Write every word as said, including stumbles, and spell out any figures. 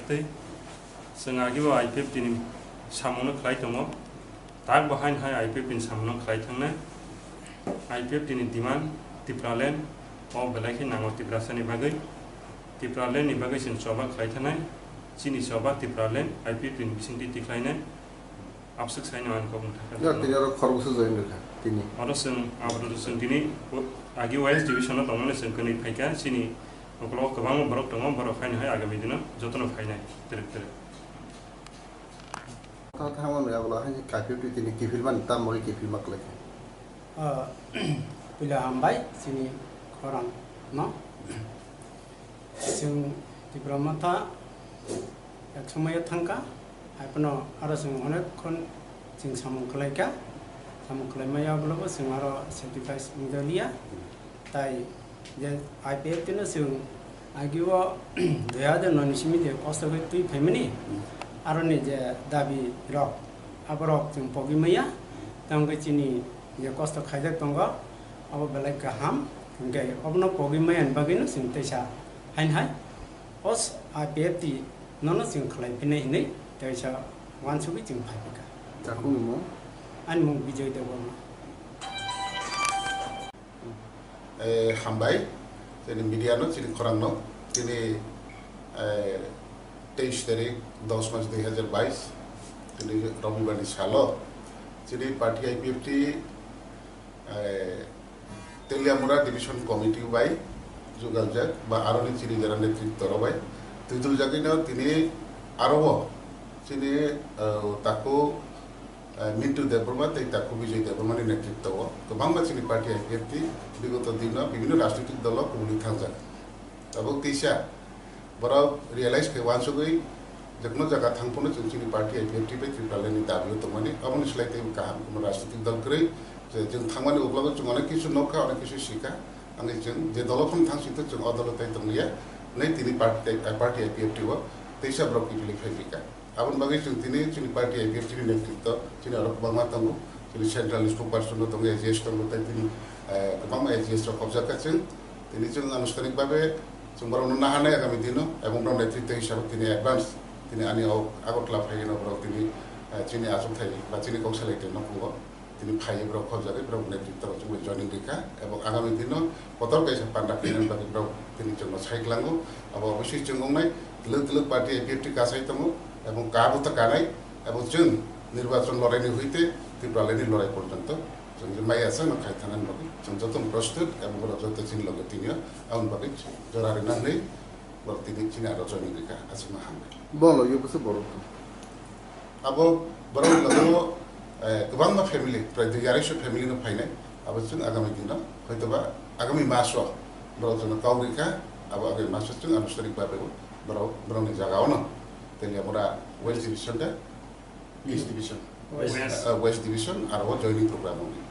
Tei chwng agebo I P F T ni samungno khlai tongo, tak bo haino hai I P F T ni samungno khlai thangnai. I P F T ni demand Tipraland o belai khe nango Tiprasani bagwi. Tipraland ni bagwi chwng choba khlai thanai, chini choba Tipraland I P F T ni bisingtwi tikhlainai. Abswk saino ani kok mwthakha. Ya, tini oro khoroksa join rwkha, tini. Oro chwng, abro chwng tini o-, agi West Division o tongmani chwng kwnwi phaikha, chini ukologo kwbangma borok tongo, borok haino hai agami dino jotono phainai, twrwk twrwk. Ta thangmani abo hai kaiphi twi tini kiphilmani, tamo khe kiphilma kwlaikha. Ah, puila hambai chini khorang no. Chwng Tipra Motha ek somoyo thangkha, hai phano aro chwng onek khon chwng samung khlaikha, samung khlaimaya ulo bo chwng aro sacrifice wngjalia, tai je I P F T no chwng agio dui hajar noi ni simi je kosto khe twi phaimani, aroni je dabi rok, aborok chwng pogwi maya, tamo khe chini je kosto khaijak tongo, abo belai kaham, hwnkhe obono pogwi maya ni bagwino chwng teisa hain hai, os I P F T nono chwng khlai phinai hinwi teisa uansugwi chwng phai phikha. Takhukni mung? Ani mung Bijoy Debbarma. Eh, hambai, chini media no, chini khorang no, chini, eh, teis tarik, dos mas dui hajar bais, chini Robibar ni salo, chini party I P F T, eh, Teliamura Division Committee bai jugaljak, ba aroni chini jera netritto rok bai twiduljagwi no tini aro o chini, eh, takhuk eh, Mintu Debbarma tei takhuk Bijoy Debbarmani netritto o kwbangma chini party I P F T bigoto dino bibhinno rajnitik dolo kubulwi thangjak. Tabuk teisa borok realize khe uansugwi jekno jaga thang phano chwng chini party I P F T bai Tipralandni dabi o tongmani, aboni slai tei kaham kuno rajnitik dol kwrwi je chwng thangmani uklogo chwng onek kisu nukha, onek kisu sikha, wngwi chwng je dolo phano thang sitho chwng o dolo tei tonglia, hwnwi tini party, party I P F T o teisa borok kiphilwi phai phaikha. Aboni bagwi chwng tini chini party I P F T ni netritto, chini oro kwbangma tongo, chini central spokesperson bo tongo, A G S tongo, tei tini, eh, kwbangma A G S rok khobjak kha chwng. Tini chwng anushkanik babe chwng borokno naharnai agami dino, ebong borok netritto hisabe tini advance tini ani o Agartala phaiwi no borok tini, eh, chini achukthai ba chini kok salai tongno phungo. Tini phaiwi borok khobjagwi borok netritto rok chumui joining rikha, ebong agami dino kotor kaisa panda khlainani bagwi borok tini chwngno sai kwlango. Abo oboswi chwng wngnai, twlwk twlwk party I P F T kasai tongo, ebong ka bwtha kanai, ebong chwng nirbachon loraini huite Tipralandni lorai porjonto chwng je maya chwngno khai thanani bagwi chwng jotono prostut, ebong borok joto chini loge tinio aboni bagwi jora rwna hwnwi borok tini chini aro joining rikha, aswkno hambai. Bo logi bwswk borok tong? Abo borok logo, eh, kwbangma family, prai dui arai so family no phainai. Abo chwng agami dino, hoitoba agami maso borok jono kau rikha, abo agami maso chwng anushkanik babe bo borok, borokni jaga ono Teliamura West Division de, East Division, West. Eh, West Division aro joining program wngwi.